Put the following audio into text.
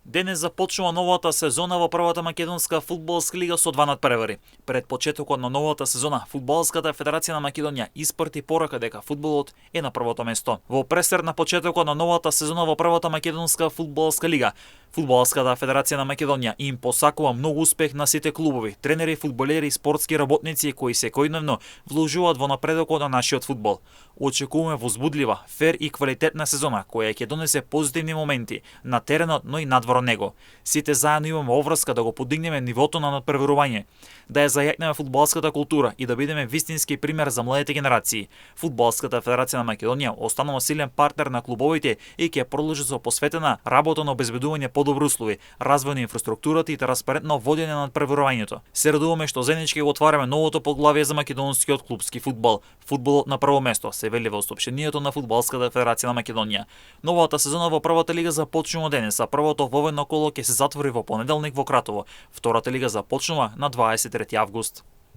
Денес започнува новата сезона во првата македонска фудбалска лига со два надпревари. Пред почетокот на новата сезона, Фудбалската федерација на Македонија испрати порака дека фудбалот е на првото место. Во пресер на почетокот на новата сезона во првата македонска фудбалска лига, Фудбалската федерација на Македонија им посакува многу успех на сите клубови, тренери, фудбалери и спортски работници кои секојдневно вложуваат во напредокот на нашиот фудбал. Очекуваме возбудлива, фер и квалитетна сезона која ќе донесе позитивни моменти на теренот, но и надвор него. Сите заедно имаме обврска да го подигнеме нивото на надпреварување, да ја зајакнеме фудбалската култура и да бидеме вистински пример за младите генерации. Фудбалската федерација на Македонија останува силен партнер на клубовите и ќе продолжи со посветена работа на обезбедување подобри услови, развој на инфраструктурата и транспарентно водење на надпреварувањето. Се радуваме што заеднички го отвараме новото поглавје за македонскиот клупски фудбал. Фудбалот на прво место, се вели во соопштението на Фудбалската федерација на Македонија. Новата сезона во првата лига започнува денес, а првото воведно коло ќе се затвори во понеделник во Кратово. Втората лига започнува на 23 август.